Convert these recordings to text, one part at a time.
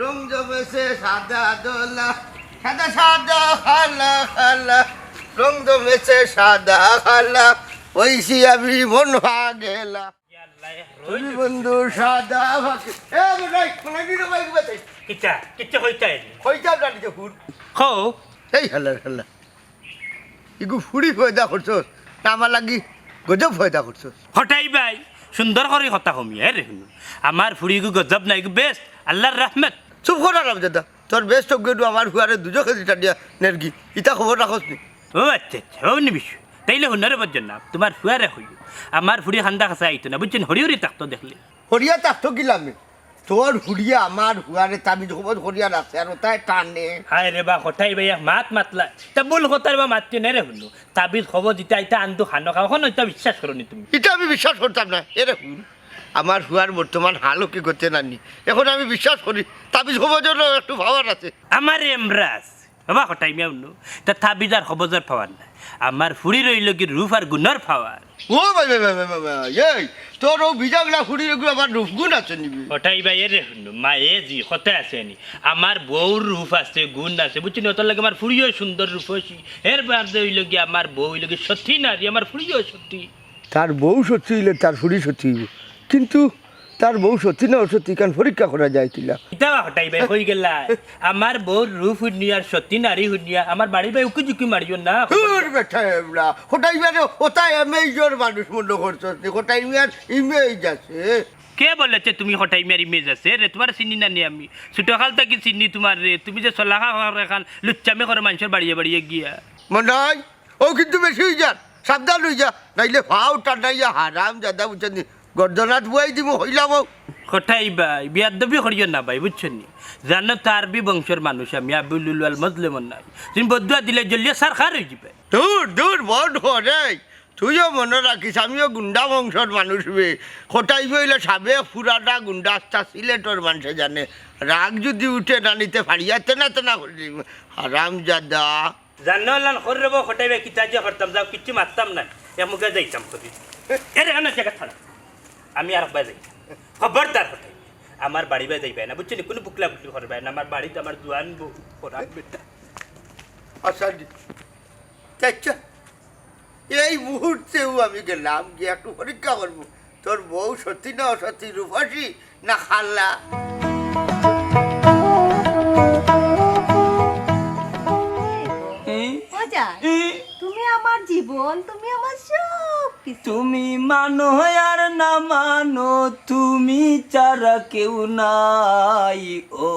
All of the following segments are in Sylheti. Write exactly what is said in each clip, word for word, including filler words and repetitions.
রং জমেছে সাদা দোলা, সাদা সাদা, কালা কালা, রং জমেছে সাদা কালা, ওইছি আমি মন ভাগেলা। তুমি বন্ধু সাদা ভাগে। এ, বেটাই, কোনাকি রে ভাই, বেটাই? কিচ্ছা, কিচ্ছা কইতায় নি। কইতাম না নিজে হুর। কও। এই হালার হালা। ইগু ফুড়ি পয়দা করছস, না আমার লাগি গজব পয়দা করছস। কটাই ভাই, সুন্দর করি কথা কমিয়া, এ রে হুনো। আমার ফুড়ি ইগু গজব না, ইগু বেস্ট, আল্লার রহমত। চুপ কর হারামজাদা, তোর বেস্ট অগুয়ে আমার ফুয়ারে দুজখে দিতা দিয়া নেরগি, ইতা খবর রাখস নি? ও আচ্ছা, আচ্ছা, ও নি বিষয়। তাইলে হুনো রে বজ্জর না, তুমার ফুয়ারে কইও। আমার ফুড়ি কান্দা কাছা আইতো না, বুঝছো নি? হরি হরি থাকতো দেখলে। হরিয়া থাকতো কিলামে? তোর ফুড়িয়ে আমার ফুয়ারে তাবিজ কবজ করিয়া রাখছে, আর ওতায় টানে। হায় রে বা, কটাই ভাই এক মাত মাতলা। তা ভুল কথার বা মাতিও না রে হুনো। তাবিজ কবজ ইতা, ইতা আন্দু খানো খাও, অখন ইতা বিশ্বাস করো নি তুমি। ইতা আমি বিশ্বাস করতাম না। এ রে হুন, আমার ফুয়ার বর্তমান হালও কি করতে নানি। অখন আমি বিশ্বাস করি, তাবিজ কবজরও একটু পাওয়ার আছে। আমার এমরাজ, বাবা কটাই মিয়া হুনো, তা তাবিজ আর কবজর পাওয়ার না। আমার ফুড়ির অইলো গি রূপ আর গুণর পাওয়ার। ও ভাই, ভাই, ভাই, ভাই, ভাই, ভাই, এই, তোর ও বিজাগলা ফুড়ির অগুর আবার রূপ গুণ আছে নি বে? কটাই ভাই, এ রে হুনো, মায়ে জি কথা আছে নি। আমার বউর রূপ আছে, গুণ আছে, বুঝছো নি? অতার লাগি আমার ফুড়িও সুন্দর রূপসী, এর বাদে অইলো গি আমার বউ অইলো গি সতী নারী, আমার ফুড়িও সতী। তার বউ সতী অইলে তার ফুড়ি সতী অইবো, কিন্তু তার বউ সতী না অসতী, ইখান পরীক্ষা করা যায় কিলা? ইতা বা কটাই ভাই কই গেলা? আমার বউর রূপ হুনিয়া আর সতী নারী হুনিয়া আমার বাড়ি ভাই উকি ঝুঁকি মারিও না। দূর বেটা এবলা, কটাই মিয়ারে ওতা এমেজর মানুষ মনো করছস নি? কটাই মিয়ার ইমেজ আছে। কে বলেছে তুমি কটাই মিয়ার ইমেজ আছে রে? তুমারে চিনি না নি আমি? ছোটকাল থাকি চিনি তুমারে। তুমি যে চলাকা কর এখান লুচ্চামি করো মানষর বাড়িয়ে বাড়িয়ে গিয়া। মনাই, ও কিন্তু বেশি অই যার, সাবধান অই যা, নাইলে ফাও টানাইয়া হারামজাদা, বুঝছস নি? গর্দনাত বুয়াই দিমু, কইলাম ও। কটাই ভাই, বিয়াদবি করিও না ভাই, বুঝছো নি? জানো তো আরবি বংশর মানুষ আমি, আবুল উলওয়াল মজলেমন নাই। তুমি বদদুয়া দিলে জ্বলিয়া সারখার অই যিবায়। দূর, দূর, বন্ধ কর রে। তুইও মনো রাখিস, আমিও গুন্ডা বংশর মানুষ বে। কটাই ভাই অইলে সাবেক পুরানা গুন্ডা, আস্তা সিলেটর মানষে জানে। রাগ যুদি উঠে না নিতে পারিয়া, তেনা তেনা করি দিমু। হারামজাদা। জানো লান, খর রে বা, কটাই ভাই, কিতা যে করতাম, যাও, কিচ্ছু মাততাম না, এক মুখে যাইতাম করি। এরে, আনা জাগা ছাড়া। আমি আর একবার যাই। খবরদার কটাই। আমার বাড়ি বায় যাইবায় না, বুঝছো নি? কুনু বুকলা বুকলি করবায় না, আমার বাড়িত আমার জুয়ান বউ, খরাপ বেটা। আচ্ছা, জি। আচ্ছা, এই মুহূর্তেউ আমি গেলাম, গিয়া একটু পরীক্ষা করমু। তোর বউ সতী না অসতী, রূপসী না কালা? হুম? ও জান, হুম? তুমি আমার জীবন, তুমি আমার সব কিছু। তুমি মানো আর না মানো, তুমি ছাড়া কেউ নাই। ও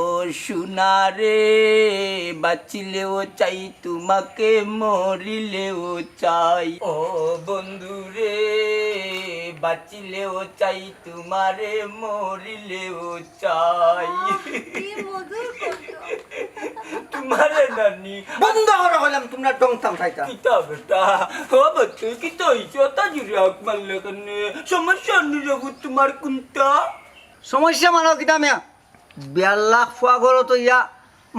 সোনা রে, বাঁচিলেও চাই তোমাকে, মরিলেও চাই। ও বন্ধু রে, বাঁচিলেও চাই তোমারে, মরিলেও চাই। আহ, কি মধুর কণ্ঠ। তোমারে নানি। বন্ধ করো কইলাম, তুমরা ঢং তামশা ইতা। কিতা বেটা? ও বেটা, কিতা অইছে? অতা জুরে আউক মারলে কেনে? সমস্যা নি রে বা তুমার কুনটা? সমস্যা মানে কিতা মিয়া? বিয়ার লাখ ফুয়া ঘরো থইয়া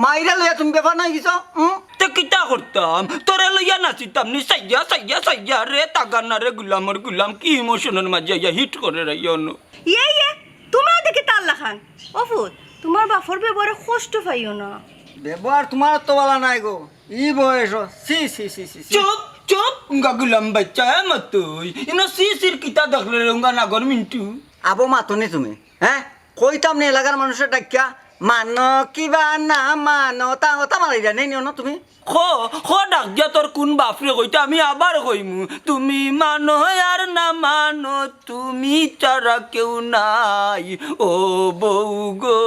মাইরে লইয়া তুমি বেফানা অই গেছো, হুম? তে কিতা করতাম? তোরে লইয়া নাচিতাম নি, সাইয়া, সাইয়া, সাইয়া রে, তাগানা রে, গুলামর গুলাম, কি ইমোশনর মাঝে আইয়া হিট করে রে, ইয়নো। ইয়ে, ইয়ে, তুমিও দেখি তার লাখান। ও ফুত, তুমার বাপর ব্যবহারে কষ্ট পাইও না। ব্যবহার তুমার তো ভালা নায় গো। ই বয়স, ছি, ছি, ছি, ছি, ছি। চুপ, চুপ, উঙ্গা গুলাম বাইচ্চা, এ মতই। ইনো ছি ছির কিতা দেখলে রে, উঙ্গা নাগর মিন্টু? আবো মাতো নি তুমি, হ্যাঁ? কইতাম নি এলাকার মানুষরে ডাকিয়া, মানো কিবা না মানো, তা, তা মারাইরা নি, নিও না তুমি। খ, খ ডাক দিয়া তোর কুন বাপরে কইতে আমি আবার কইমু। তুমি মানো আর না মানো, তুমি ছাড়া কেউ নাই। ও বউ গো,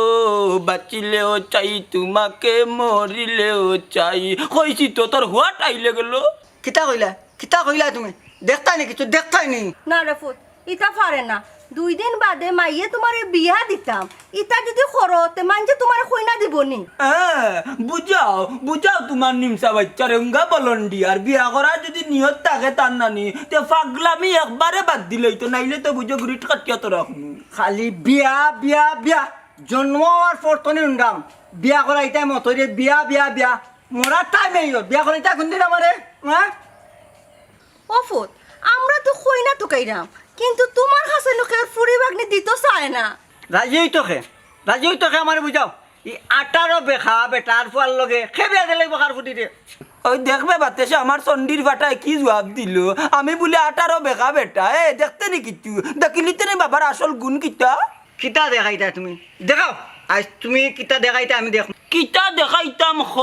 বাঁচিলেও চাই তোমাকে, মরিলেও চাই। কইছি তো তোর হুয়াট আইলে গেল। কিতা কইলা? কিতা কইলা তুমি? দেখতায় নি কিছু? দেখতায় নি? না রে ফুত, ইতা পারে না। দুই দিন বাদে মাইয়ে তুমারে বিয়া দিতাম। ইতা যুদি করো, তে মাইনষে তুমারে কইনা দিবো নি? হ্যাঁ, বুঝাও, বুঝাও তুমার নিমসা বাইচ্চারে, উঙ্গা volunteer। বিয়া করার যুদি নিয়ত থাকে তার নানি, তে পাগলামি একবারে বাদ দিলেই তো, নাইলে তো বুঝো গিরিট কাটিয়া তো রাখমু। খালি বিয়া, বিয়া, বিয়া। জন্ম অওয়ার পর তনে হুনরাম, বিয়া করাইতায় মতইরে, বিয়া, বিয়া, বিয়া। মরার time এইও, বিয়া করাইতায় কুনদিন আমারে, হ্যাঁ? ও ফুত, আমরা তো কইনা তুকাইরাম, কিন্তু তুমার কাছে নু কেউর ফুড়ি ভাগ্নি দিতো চায় না। রাজি অইতো কে? রাজি অইতো কে? আমারে বুঝাও। ই আঠারো বেখা বেটার ফুয়ার লগে কে বিয়া দিলে বখার ফুটি রে। ওই দেখবে বাতেশে আমার চন্ডির ফাটায় কি জুয়াব দিলো। আমি বুলে আঠারো বেখা বেটা, এ দেখতে নি কিচ্ছু। দেখিলিতে নি বাবার আসল গুণ কিতা? কিতা দেখাইতা তুমি? দেখাও, আইজ তুমি কিতা দেখাইতা আমি দেখমু। কিতা দেখাইতাম খ?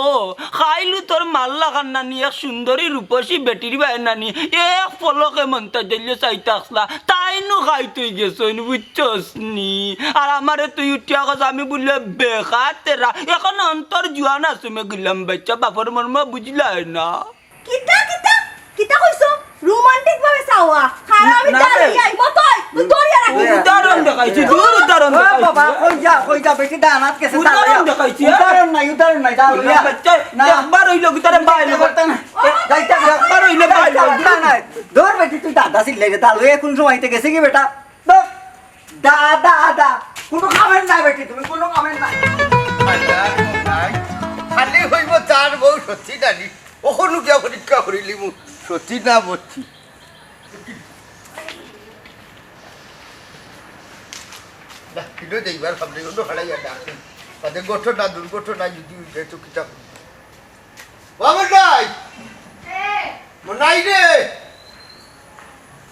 খাইলু তোর মাল্লা খান্নানি এক সুন্দরী রূপসী বেটির বায় নানি এক পলকে মন্তা জল্য চাইতা আসলা, তাইনু খাইতই গেছইন, বুঝছস নি? আর আমারে তুই উঠিয়া কস আমি বুলে বেখা তেরা, এখন অন্তর জুয়ান আছু মে গুলাম বাইচ্চা, বাপর মর্ম বুঝলায় না। কিতা, কিতা, কিতা কইছো? রোমান্টিক ভাবে চাওয়া। খারাপ আমি না, না, দাঁড়াই রে। আই, মতই, তুই ধরিয়া রাখ। উদাহরণ দেখাইছি, দূর উদাহরণ ও দেখাইছি। বাবা, কই যা, কই যা, বেটি ডান হাত গেছে, উদাহরণ দাঁড়াইয়া। দেখাইছি, হ্যাঁ? উদাহরণ নাই, উদাহরণ নাই, দাঁড়াইয়া। উদাহরণ দেখাইছি, না। একবার অইলো কি তারে বাইরে চিন্তা করতে না। এ, যাইতে হবে। একবার অইলে বাইরে চিন্তা করতে না। ধর বেটি, তুই দাদা ছিলে রে, দাঁড়াইয়া কোন সময় হইতে গেছে কি বেটা? ধর। দাদা, দাদা, কোনো কামের না বেটি, তুমি কোনো কামের না। খালি হইব তার বউ সত্যি নানি। ওখানে গিয়া পরীক্ষা করিলিমু, সত্যি না বলছি। না, কিন্তু দেখবার সামনে কোনো হারাইয়া ডাক নেই। তাদের ঘটনা, দুর্ঘটনা যদি উঠে তো কিতা করবে? বাবা নাই! মনাই রে!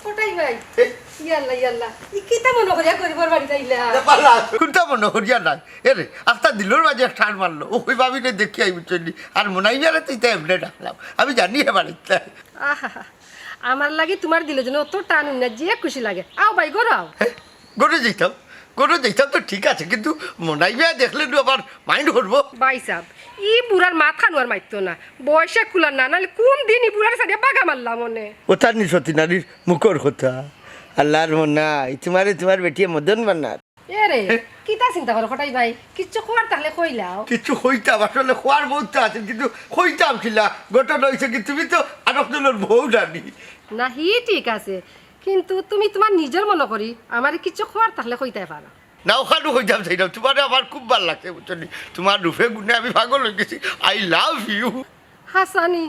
কোথায় ভাই? এ? ইয়াল্লা, ইয়াল্লা। ই কিতা মনে করিয়া গরিবর বাড়ি যাইলা? না, পালা, কোনটা মনে করিয়া নাই? এ রে, আস্তা দিলর মাঝে এক টান মারলো। ও কই ভাবি রে দেখি আই বুঝলি। আর মনাই বেড়াতে তাই এমনি ডাকলাম। আমি জানি হে বাড়িতে। আহা, আমার লাগি তোমার দিলে যেন অত টান উন্না যে খুশি লাগে। আও ভাই, গড়াও। হে? গড়ে যাইতাম, গড়ে যাইতাম তো ঠিক আছে, কিন্তু মনাই মিয়া দেখলে নু আবার মাইন্ড করবো। ভাই সাহেব, ই বুড়ার মাথা নু আর মারতো না, বয়সে কুলার না, নাহলে কোন দিন ই বুড়ার সাথে বাগা মারলাম মনে। ও তার নি সতী নারীর মুখর কথা। আল্লাহর মনাই, তোমারে তোমার বেটিয়ে মদন বানার। এ রে, কিতা চিন্তা করো কটাই ভাই? কিচ্ছু খোয়ার তাহলে কইলাও। কিচ্ছু কইতাম, আসলে খোয়ার বউত আছে, কিন্তু কইতাম কিলা? ঘটনা হইছে কি, তুমি তো আরক জনের বউ জানি। না, হি ঠিক আছে, কিন্তু তুমি তোমার নিজের মনে করি আমারে কিচ্ছু খোয়ার তাহলে কইতায় পারো। না, ওখানে কইতাম চাই না, তোমারে আমার খুব ভালো লাগছে, বুঝছো নি? তোমার রূপে গুণে আমি পাগল হয়ে গেছি। I love you। হাসানি,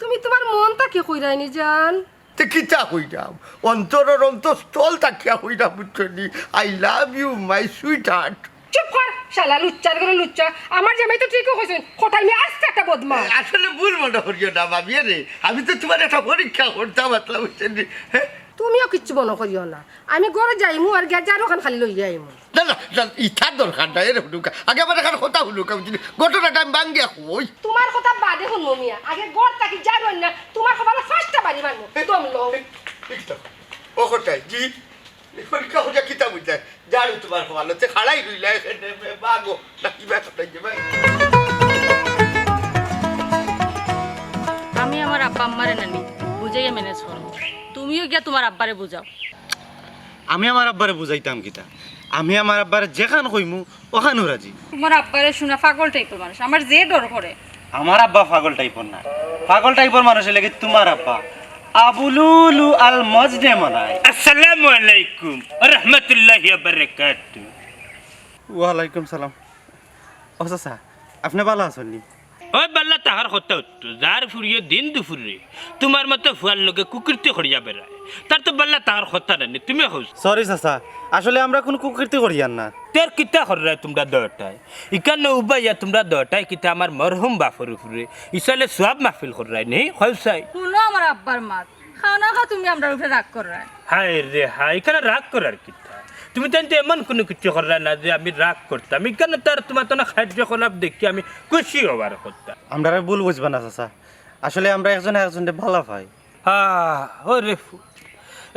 তুমি তোমার মন থাকি কইরায়নি জান? তে কিতা কইরাম? অন্তরর অন্তঃস্থল থাকিয়া কইরাম, বুঝছো নি? I love you, my sweetheart। চুপ কর, শালা লুচ্চার ঘরে লুচ্চা। আমার জামাই তো ঠিকই কইছইন, কটাই মিয়া আস্তা একটা বদমাশ। আসলে ভুল মনে করিও না, ভাবি রে। আমি তো তোমার একটা পরীক্ষা করতাম, আসলে, বুঝছো নি? হ্যাঁ? তুমিও কিচ্ছু মনে করিও না, আমি ঘরে যাইমু আর গিয়া ঝাড়ু খান খালি লইয়া আইমু। না, না, না, ইটার দরকার নাই, এরে হুনুকা। আগে আমার এখানে কথা হুনুকা, বুঝলি? ঘটনাটা আমি ভাঙ্গিয়া কই। তোমার কথা বাদে হুনমু মিয়া, আগে ঘর থাকি ঝাড়ু আন না, তোমার কপালে পাঁচটা বাড়ি মারমু। দম লও। এই, এই কিতা? ও কটাই, জি? এই পরীক্ষা হইয়া কিতা বুঝলাই? ঝাড়ু তোমার কপালে, তে খাড়াই রইলা এখানে, মে-, মাগো, না কি ব্যাপার, এই যে ভাই? আমি আমার আব্বা আম্মারে নানি বুঝাইয়া ম্যানেজ করমু, তুমিও গিয়া তোমার আব্বারে বুঝাও। আমি আমার আব্বারে বুঝাইতাম কিতা? আমি আমার আব্বারে যেখান কইমু, ওখানও রাজি। তোমার আব্বারে শুনা পাগল টাইপর মানুষ, আমার যে ডর করে। আমার আব্বা পাগল টাইপর না, পাগল টাইপর মানুষ অইলে কি তোমার আব্বা আবু লুলু আল মজনে মনাই। আসসালামু আলাইকুম ওয়া রাহমাতুল্লাহি ওয়া বারাকাতুহু। ওয়ালাইকুম সালাম। ও চাচা, আপনে ভালা আছইন নি? ওই বাল্লা তাহার কথা উত্তর, যার ফুড়িয়ে দিন দুপুরে তোমার মতো ফুয়ার লগে কুকীর্তি করিয়া বেড়ায়, তার তো বাল্লা তাহার কথা নানি, তুমি কও। সরি চাচা, আসলে আমরা কুনু কুকীর্তি করিয়ার না। তের কিতা কররায় তোমরা দয়টায়? ইকানো উবাইয়া তোমরা দয়টায় কিতা আমার মরহুম বাপর উপরে ইসালে সওয়াব মাহফিল কররায় নি? কও চাই। হুনো আমার আব্বার মাত, খাও না খাও তুমি আমরার উপরে রাগ কররায়। হায় রে হায়, ইকানো রাগ করার কিতা? তুমি তাইন তো এমন কুনু কিচ্ছু কররায় না যে আমি রাগ করতাম। ইকানো তার তোমার তো না কার্যকলাপ দেখি আমি খুশি হবার কথা। আমরারে ভুল বুঝবা না চাচা, আসলে আমরা একজনে একজনরে ভালা পাই। হা, ওরে ফু-,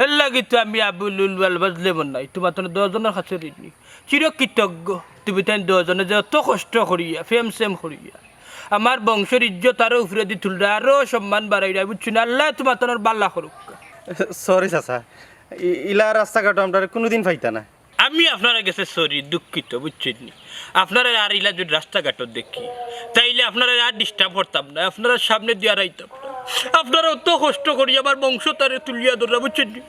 এর লাগি তো আমি আবু লুলু আল মজনে মনাই তোমার তো না দশ জনের কাছে ঋণী। চিরকৃতজ্ঞ, তুমি তাইন দশ জনে যে অত কষ্ট করিয়া, ফেম সেম করিয়া, আমার বংশর ইজ্জত আরো উপরেদি তুলরা, আরো সম্মান বাড়াইরা, বুঝছো নি? আল্লায় তোমার তো না বালা করুক। সরি চাচা, ই-, ইলা রাস্তাঘাটো আমরারে কুনুদিন পাইতা না। আমি আপনারার গেছে সরি, দুঃখিত, বুঝছইন নি? আপনারারে আর ইলা যদি রাস্তাঘাটো দেখি, তাইলে আপনারারে আর ডিস্টার্ব করতাম না, আপনারার সামনেদি আর আইতাম না। আপনারা অত কষ্ট করি আমার বংশতারে তুলিয়া ধররা, বুঝছইন নি?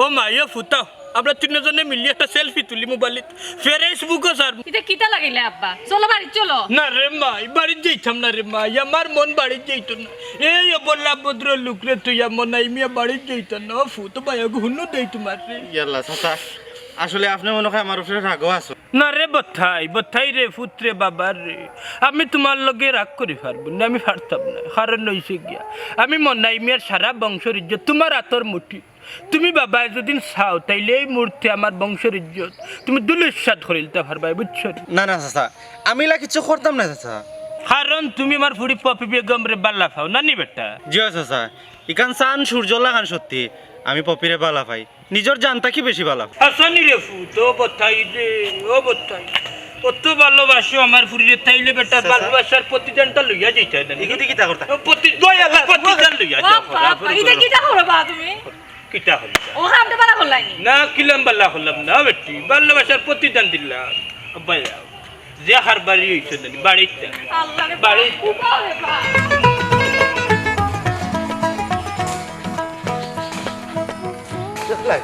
ও মাইয়া ফুতা, আমরা তিনজনে মিলি একটা সেলফি তুলি মোবাইলে, ফেসবুকো ছাড়মু। ইটা কিতা লাগাইলে আব্বা? চলো বাড়িত চলো। না রে মাই, বাড়িত যাইতাম না রে মাই, আমার মন বাড়িত যাইতো না। এই অবলা ভদ্র লোকরে তুই মনাই মিয়া বাড়িত যাইতো না, ফুত ভাই হুনো দেই তোমার রে। ইয়াল্লা চাচা, আসলে আপনে মনে হয় আমার উপরে রাগও আছো। না রে বথাই, বথাই রে, পুত রে, বাবা রে, আমি তুমার লগে রাগ করি পারবো না, আমি পারতাম না। কারণ অইছে গিয়া, আমি মনাই মিয়ার সারা বংশর ইজ্জত তুমার আতর মুঠি। তুমি বাবায় যুদি চাও, তাইলে এই মুহূর্তে আমার বংশর ইজ্জত তুমি ধুলিস্যাৎ করিলতা পারবায়, বুঝছো নি? না, না চাচা, আমি ইলা কিচ্ছু করতাম না চাচা। কারণ তুমি আমার ফুড়ি পপি বেগমরে বালা পাও, না নি বেটা? জি অয় চাচা, ইখান চান সূর্য লাখান সত্যি, আমি পপিরে বালা পাই। নিজর জান থাকি বেশি বালা। হাছানি রে পুত, ও বথাই রে, ও বথাই। অত ভালোবাসো আমার ফুড়িরে, তাইলে বেটা চাচা। ভালোবাসার প্রতিদানটা লইয়া যাইতায় না নি? ইগুদি কিতা করতা? ও প্রতি-, দয়া লাগবো। প্রতিদান লইয়া ও যাও, বাবা, বাবা, ইটা কিতা করো বা তুমি? কিতা হইল? ও কামটা বালা করলাই নি? না, কিলাম বালা করলাম না বেটি, ভালোবাসার প্রতিদান দিলাম। আব্বা যাও। যে হারবারি অইছে জানি, বাড়িত যা। আল্লাহ রে বাড়ি। বাবা রে বাবা। দেখলাই?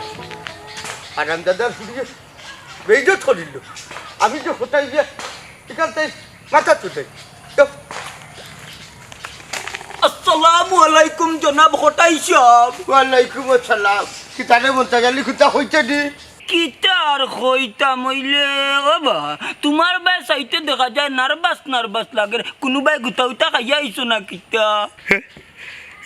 আরামদাদার ফুড়িয়ে বেইজ্জত করিল। আমি যে কোথায় গিয়া এখান থেকে মাথা তুলে। যাও। আসসালামু আলাইকুম জনাব কটাই সাব। ওয়ালাইকুম আসসালাম। কিতা রে মন্তাজ আলী, কিতা কইতে দি? কিতা আর কইতাম অইলে, ও বা, তুমার বায় চাইতে দেখা যায় nervous nervous লাগের। কুনুবায় গুতা উতা খাইয়া আইছো না কিতা? হে,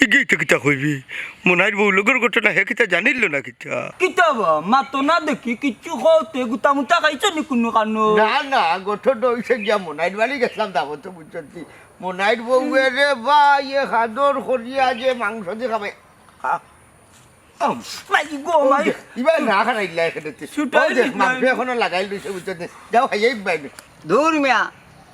ইগেই তো কিতা কইবি? মনাইর বউ লগর ঘটনা হে কিতা জানিল না কিতা? কিতা বা, মাতো না দেখি, কিচ্ছু কওতে গুতা মুতা খাইছো নি কুনু কানো? না, না, ঘটনা অইছে গিয়া মনাইর বাড়ি গেছলাম দাওয়াতো, বুঝছো নি? মনাইর বউয়ে রে বা, ইয়ে হাদর করিয়া যে মাংস দি খাবে। খা। আম। মাই গো, মাই। ইবা না খারাইলা এখানে তে। ছুটাই ও দেখ, দিলাম। মাংস এখনো লাগাইল রইছে, বুঝছো নি? যাও, খাইয়াই বাইরে। দূর মিয়া,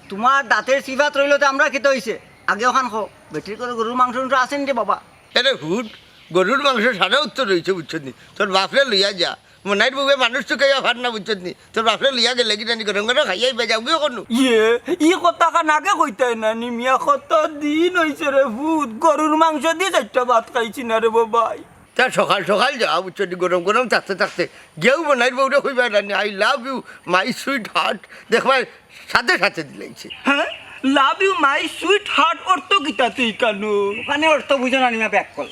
তুমার দাঁতের সিফাত রইল তো আমরা খেতে অইছে। আগে অখান খাও। বেটির করে গরুর মাংস উংস আছে নি রে বাবা? এরে হুট, গরুর মাংস সারা উত্তর রইছে, বুঝছো নি? তোর বাপরে লইয়া যা। মনাইর বউয়ে মানুষ তো খাইয়া ফার না, বুঝছো নি? তোর বাপরে লইয়া গেলে কি জানি গরম গরম খাইয়াই বাই যাওগি অখনো। ইয়ে, ই কথাখান আগে কইতায় না নি মিয়া, কত দিন অইছে রে পুত, গরুর মাংস দি চাইরটা ভাত খাইছি না রে বাবাই। তা সকাল সকাল যা, বুঝছো নি, গরম গরম থাকতে থাকতে। গিয়াউ মনাইর বউরে কইবায় না নি, "I love you, my sweetheart।" দেখবায় সাথে সাথে দিলাইছে। হ্যাঁ? Love you, my sweetheart, অর্থ কিতা তে ইখানো? অখানে অর্থ বুঝো না নি মিয়া, ব্যাক কল।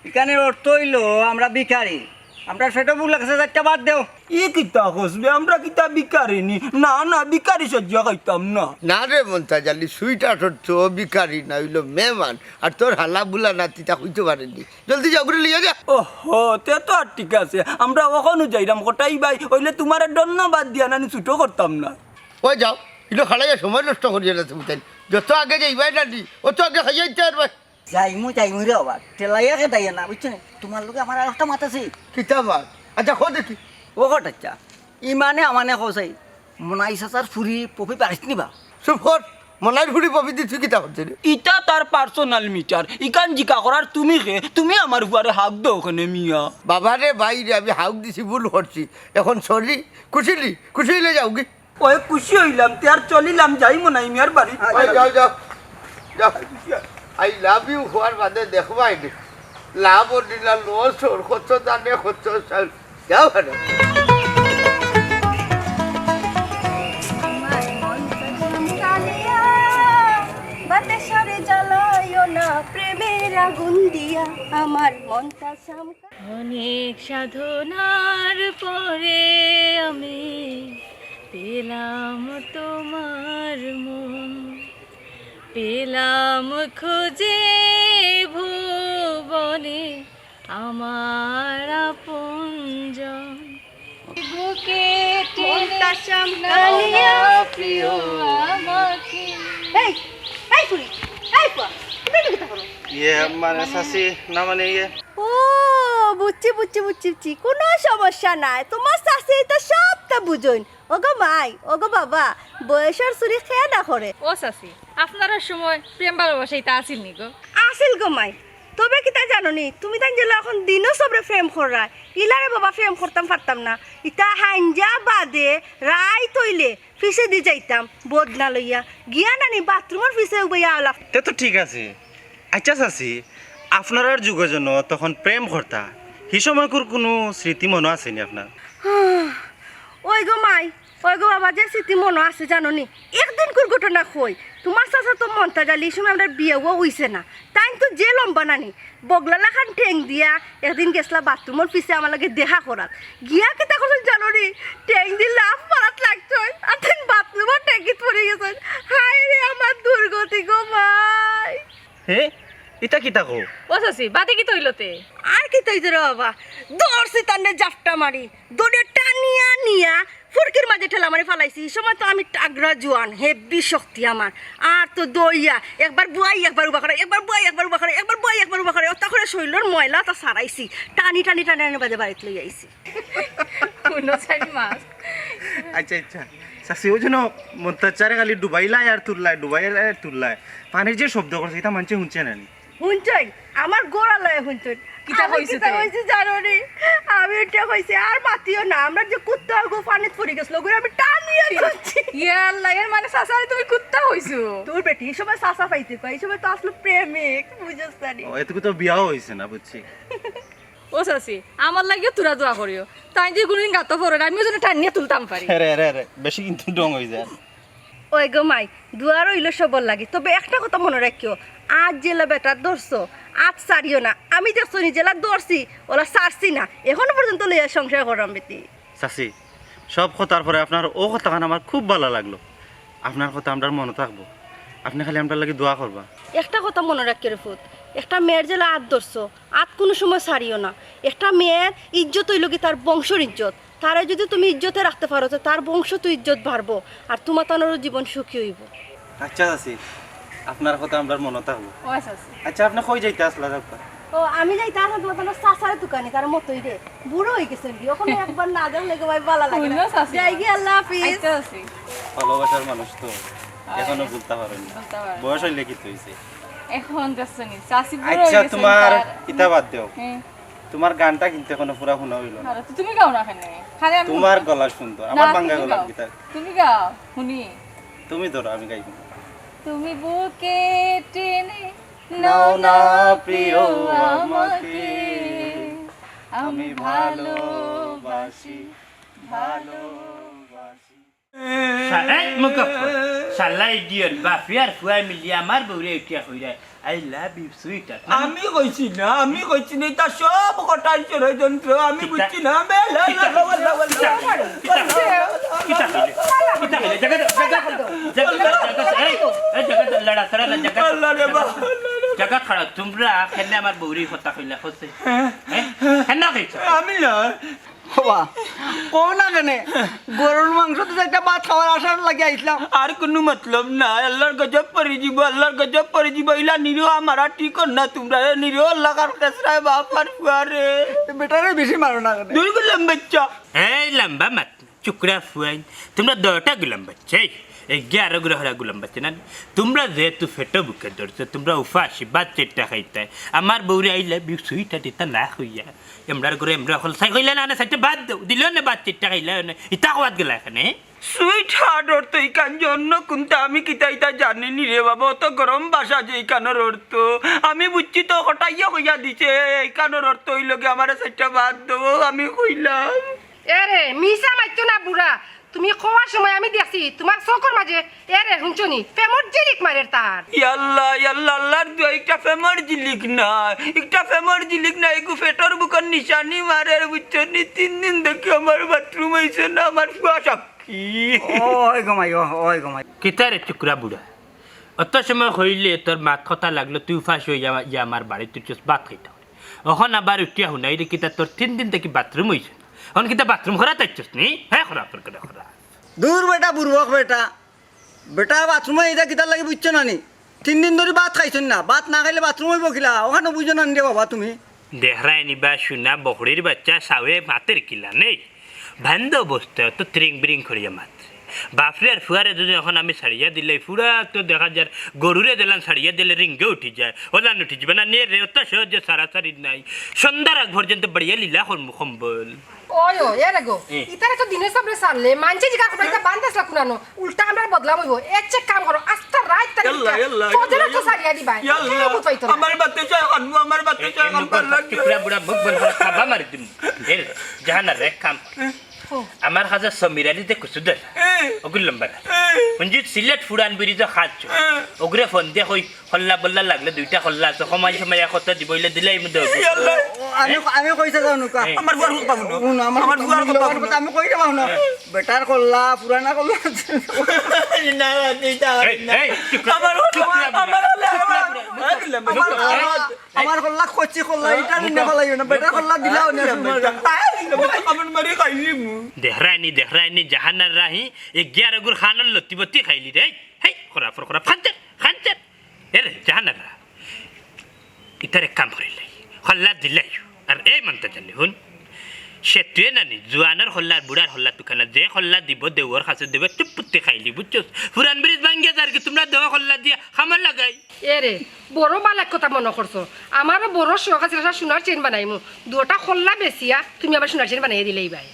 ইখানের অর্থ অইলো আমরা ভিখারি। আমরা পেটো ভুক লাগছে, চাইরটা ভাত দেও। ই কিতা কস বে? আমরা কিতা ভিখারি নি? না, না, ভিখারি সাজিয়া খাইতাম না। না রে মন্তাজ আলী, sweetheart অর্থ ভিখারি না, অইলো মেহমান। আর তোর হালা বুলা নাতি তা কইতে পারে নি। জলদি যাও, ঘরে লইয়া যা। ওহো, তে তো আর ঠিক আছে। আমরা অখনউ যাইরাম কটাই ভাই, অইলে তুমারে ধন্যবাদ দিয়া নানি ছুটো করতাম না। ওই যাও, ইনো খাড়াইয়া সময় নষ্ট করিও না তুমি তাইন। যত আগে যাইবায় নানি, অত আগে খাইয়া দিতে পারবায়। যাইমু, যাইমু রে বাবা, ঠেলাইয়া খেদাইয়া না, বুঝছো নি? তুমার লগে আমার আরেকটা মাত আছে। কিতা মাত? আচ্ছা, কও দেখি। ও কটাই চাচা, ইমানে আমানে কও চাই, মনাই চাচার ফুড়ি পপি বাড়িত নি বা? চুপ কর, মনাইর ফুড়ি পপি দি তুই কিতা করতে রে? ইটা তার personal matter, ইখান জিকা করার তুমি কে? তুমি আমার ফুয়ারে হাক দেও কেনে মিয়া? বাবা রে, ভাই রে, আমি হাক দিছি, ভুল করছি, এখন sorry। খুশি নি? খুশি অইলে যাওগি। ওই খুশি অইলাম, তে আর চলিলাম, যাই মনাই মিয়ার বাড়ি। ওই যাও, যাও, যাও। I love you কওয়ার বাদে দেখবায় নি। লাভ অর দিলা loss অর, কত জানে কত চাল। যাও ঘরে। আমার মনটা চমকালিয়া, বাতাসরে জ্বালাইও না প্রেমের আগুন দিয়া। আমার মনটা চমকা- অনেক সাধনার পরে আমি পেলাম তোমার মন, পেলাম খুঁজে ভুবনে আমার আপনজন। বুকে টেনে মনটা চমকালিয়া নাও না প্রিয় আমাকে। এই, এই ফুড়ি, এই ফুয়া, তুমি এটা কিতা করো? ইয়ে, মানে, চাচি, না, মানে, ইয়ে। ও, বুঝছি, বুঝছি, বুঝছি, বুঝছি। কুনু সমস্যা নাই। তুমার চাচি তো সবতা বুঝইন। ওগো মাই, ওগো বাবা, বয়সর চুরি কে না করে? ও চাচি, আপনারার সময় প্রেম ভালোবাসা ইতা আছিল নি গো? আছিল গো মাই। তবে কিতা জানো নি, তুমি তাইন যেলা অখন দিনো সবরে প্রেম কররায়, ইলারে বাবা প্রেম করতাম পারতাম না। ইতা হাইঞ্জা বাদে রাইত অইলে পিছেদি যাইতাম বদনা লইয়া, গিয়া নানি বাথরুমর পিছে উবাইয়া আলাপ। তে তো ঠিক আছে। আচ্ছা চাচি, আপনারার যুগে যেন তখন প্রেম করতা, হি সময়কুর কুনু স্মৃতি মনো আছে নি আপনার? ওই গো মাই, ওই গো বাবা, যে স্মৃতি মনো আছে জানো নি, একদিনকুর ঘটনা কই, তুমার চাচা তো মন্তাজ আলী, ই সময় আমরার বিয়াও অইছে না, তাইন তো যে লম্বা নানি, বগলা লাখান ঠেং দিয়া একদিন গেছলা বাথরুমর পিছে আমার লগে দেখা করাত, গিয়া কিতা করছইন জানো নি, ঠেং দি লাফ মারাত লাগছইন, আর তাইন বাথরুমর ঠেংগিত পড়ি গেছইন। হায় রে আমার দুর্গতি গো মাই। হে, ইতা কিতা কও? ও চাচি, বাদে কিতা অইলো তে? আর কিতা অইছে রে বাবা, ধরছি তানরে জাপটা মারি, ধরিয়া টানিয়া নিয়া ফুরকির মাঝে ঠেলা মারি ফালাইছি। ই সময় তো আমি তাগড়া জোয়ান, হেভি শক্তি আমার। আর তো দইয়া একবার বুয়াই একবার উবা করে, একবার বুয়াই একবার উবা করে, একবার বুয়াই একবার উবা করে, অতা করে শরীলর ময়লা অতা সারাইছি, টানি টানি টানি টানি বাদে বাড়িত লই আইছি। হুনো চাইন মাছ। আচ্ছা, আচ্ছা। চাচি, ওই জন্য মন্তাজ চাচারে খালি ডুবাইলায় আর তুললায়, ডুবাইলায় আর তুললায়। পানির যে শব্দ করছে, ইতা মানষে হুনছে না নি? হুনছইন? আমার গলা লইয়া হুনছইন। কিতা আমি কইছে কিতা তে? কইছি জানো নি? আমি ইটা কইছি, "আর মাতিও না, আমরার যে কুত্তা ওগু পানিত পড়ি গেছলো, ওগুরে আমি টানিয়া তুলছি।" ইয়া আল্লাহ, এর মানে চাচারে তুমি কুত্তা কইছো? তোর বেটি, ই সময় চাচা পাইতে কয়, ই সময় তো আসলে প্রেমিক, বুঝছস না নি? ও, এতটুকু তো বিয়াও অইছে না, বুঝছি। ও চাচি, আমার লাগিও থুড়া দোয়া করিও। তাইন যে কুনুদিন গাতো পড়ইন, আমিও যেন টানিয়া তুলতাম পারি। আরে, আরে, আরে, বেশি কিন্তু ঢং অই যায়। ওই গো মাই, দোয়া রইলো সবর লাগি, তবে একটা কথা মনো রাখিও, আত যেলা বেটার ধরছো, আত ছাড়িও না। আমি দেখছো নি যেলা ধরছি, ওলা ছাড়ছি না, এখনো পর্যন্ত লইয়া সংসার কররাম বেটি। চাচি, সব কথার পরে আপনার ও কথাখান আমার খুব ভালা লাগলো। আপনার কথা আমরার মনো থাকবো। আপনে খালি আমরার লাগি দোয়া করবা। একটা কথা মনো রাখিও রে ফুত, একটা মেয়ের যেলা আত ধরছো, আত কুনু সময় ছাড়িও না। একটা মেয়ের ইজ্জত অইলো গি তার বংশর ইজ্জত। তারে যুদি তুমি ইজ্জতে রাখতে পারো, তে তার বংশত ইজ্জত বাড়বো, আর তুমার তানরও জীবন সুখী অইবো। আচ্ছা চাচি, আপনার কথা আমরার মনো থাকবো। ও আচ্ছা, আচ্ছা। আচ্ছা, আপনে কই যাইতা আছলা, যাউক্কা? ও, আমি যাইতা আছলাম তুমার তানর চাচারে তুকানি, তার মতই রে। বুড়া অই গেছইন গি, অখন একবার না দেখলে গো ভাই ভালা লাগে না। হুনো চাচি। যাই গি, আল্লাহ হাফিজ। আচ্ছা চাচি। ভালোবাসার মানুষ তো, হ্যাঁ। এখনো ভুলতা পারইন না। ভুলতা পারইন না। বয়স অইলে কিতা অইছে? অখন দেখছো নি, চাচি বুড়া অই গেছইন, আচ্ছা, তুমার তার ইতা বাদ দেও। হুম। তুমার গানটা কিন্তু এখনো পুরা হুনা অইলো না। আরে, তো তুমি গাও না কেনে? খালি আমি তুমার গলা সুন্দর, না, আমার ভাঙ্গা তুমি গলা গাও। কিতা? তুমি গাও, হুনি। তুমি ধরো, আমি গাইবো। তুমি বুকে টেনে নাও না প্রিয় আমাকে, আমি ভালোবাসি, ভালোবাসি। শা-, এই মুখ ফ-, শালা idiot, বাপে আর ফুয়ায় মিলিয়া আমার বউরে উঠিয়া কইরা, "I love you, sweetheart।" না, আমি কইছি না, আমি কইছি না, ইতা সব কটাই ষড়যন্ত্র, আমি কিতা? বুঝছি না, আমি আল্লাহ, কিতা? আল্লাহ, আল্লাহ, আল্লাহ, কিতা? আল্লাহ, কিতা? আল্লাহ, কিতা? কিতা? জাগা দাও, জাগা দাও, জাগা দাও, এই, এই জাগা দাও, লড়া, সরা না, জাগা দাও। আল্লাহ রে বাবা, আল্লাহ রে বাবা। জাগা ছাড়া, তুমরা কেনে আমার বউরে কথা কইলা, কইছে? হ্যাঁ? হ্যাঁ? কেনে কইছো? আমি না। বাবা, কও না কেনে? গরুর মাংস তো একটা ভাত খাওয়ার আশা লাগি আইছলাম। আর কুনু মতলব নাই, আল্লাহর গজব পড়ি যিবো, আল্লাহর গজব পড়ি যিবো। ইলা নিরীহ মারা ঠিক কর না তুমরা, এ নিরীহ লাখান খেসরায় বাপ আর ফুয়ারে। বেটারে বেশি মারো না কেনে? দুই গুলাম বাচ্চা। এই লম্বা মাত, চুকরা ফুয়াইন, তুমরা দুইটা গুলাম বাচ্চা, এই এগারো গুলা হরা গুলাম বাচ্চা না। তুমরা যেহেতু পেটো ভুকে ধরছো, তুমরা উপাসি, ভাত চাইট্টা খাইতায়। আমার বউরে I love you, sweetheart, ইতা না কইয়া। এমরার ঘরো এমরা অকল চাই কইলা না, না, চাইট্টা ভাত দেও, দিলেও না ভাত চাইট্টা খাইলা না। ইতা কওয়াত গেলা কেনে? Sweetheart অর্থ ইখান যে অন্য কুনটা আমি কিতা ইতা জানি নি রে বাবা, অত গরম ভাষা যে ইখানর অর্থ। আমি বুঝছি তো, কটাইয়ে কইয়া দিছে, ইখানর অর্থ অইলো গি আমারে চাইট্টা ভাত দেও, আমি কইলাম। এরে, মিছা মাতিও না বুড়া। তুমি কওয়ার সময় আমি দেখছি, তুমার চউখর মাঝে, এরে, হুনছো নি? প্রেমর ঝিলিক মারের তার। ইয়াল্লা, ইয়াল্লা, আল্লাহর দোয়া, ইটা প্রেমর ঝিলিক না। ইটা প্রেমর ঝিলিক না, এগু পেটর ভুকর নিশানি মারের, বুঝছো নি? তিন দিন থাকি আমার বাথরুম অইছে না, আমার ফুয়া সাক্ষী। ওই গো মাই, ও, ওই গো মাই। কিতা রে চুকরা বুড়া? অত সময় কইলে তোর মাত কথা লাগলো, তুই উপাসি অইয়া, ইয়া আমার বাড়িত তুই ভাত খাইতা। অখন আবার উঠিয়া হুনাইরে কিতা তোর তিন দিন থাকি বাথরুম অইছে না? অখন কিতা বাথরুম করাত আইছস নি? হ্যাঁ, করা, করা, করা। দূর বেটা, বুড়বক বেটা। বেটা বাথরুমো ইতা কিতার লাগি বুঝছো না নি? তিন দিন ধরি ভাত খাইছইন না। ভাত না খাইলে বাথরুম অইবো কিলা? অখানও বুঝো না নি রে বাবা তুমি? দেখরায় নি বা শুনা বকরির বাচ্চা সাওয়ে মাতের কিলা নেই। বান্ধ অবস্থায় তো ত্রিং বিরিং করিয়া মাত। বাপরে আর ফুয়ারে যদি অখন আমি ছাড়িয়া দিলাই, ফুরা তো দেখা যার গরুরে দিলাম ছাড়িয়া দিলে রিঙ্গে উঠি যায়, ওলান উঠি যাবে না, নে রে, অত সহজে ছাড়াছাড়ি নাই। সন্ধ্যার আগ পর্যন্ত বাড়িয়া লীলা করমু কম্বল। ওই, ওই, এরে গো, এ। ইতারে তো দিনে সাবরে ছাড়লে, মানষে জিকার করবা, ইতা বান্ধ আছলা কুনানো, উল্টা আমরার বদনাম অইবো। এক চেক কাম করো, আস্তা রাইত তারে ইয়াল্লা, ইতা ইয়াল্লা, ফজরে তো ইয়াল্লা। ছাড়িয়া দিবা। ইয়াল্লা, এ, বুঝাইতো না। আমার বাতে চা খানমু, আমার বাতে এ, চা এ, খান মুখ পাল্লা বন্ধ, চুপড়া বুড়া, মুখ বন্ধ কর, খাবা মারি দিমু। এ, জাহানার এক কাম। ও। আমার কাছে সমীর আলী দে কুসুদের। অগুর লম্বা না। মঞ্জিত সিলেট ফুরান ব্রিজো খাচ্ছ। অগুরে ফোন দিয়া কই, কল্লা বল্লা লাগলে দুইটা কল্লা আছে, কমাই সময় কত দিব, অইলে দিলাইমু দেও। ইয়াল্লা। আমি, আমি কইতে যাও নৌকা। এই। আমার বুয়ার কথা পাবো না। হুন, আমার আমার বুয়ার কথা পাবো না। আমি কইতে পাবো না। বেটার কল্লা, পুরানা কল্লা। না, না, না, এই, না। এই, চুপ কর। আমার, চুপ কর, আমার, আমার, আমার, আমার, আমার কল্লা, কচি কল্লা, ইটা নিয়ে ফেলাইও না, বেটার কল্লা দিলাও না, আমার মারি খাইলি মু। দেখরায়নি, দেখরায়নি, জাহানার রাহি, এ গিয়ার অগুর খানর লতি বতি খাইলি রে। হেই, খরা, ফর, খরা, খানচার, খানচার। এ রে, জাহানার রা। ইতার এক কাম করিলাই, কল্লা দিলাই। আর এই মন্তা জানি হুন, সে তুই নানি, জুয়ানর কল্লা আর বুড়ার কল্লা তুকানা, যে কল্লা দিব, দেওর কাছে দেবে, চুপ পুত্তি খাইলি, বুঝছস? ফুরান ব্রিজ ভাঙ্গিয়া যার কি, তোমরা দেওয়া কল্লা দিয়া খামার লাগাই। এ রে, বড় বালাক কথা মনো করছো। আমারও বড় শখ আছিল একটা সোনার চেইন বানাইমু। দুইটা কল্লা বেচিয়া তুমি আবার সোনার চেইন বানাইয়া দিলাইবায়।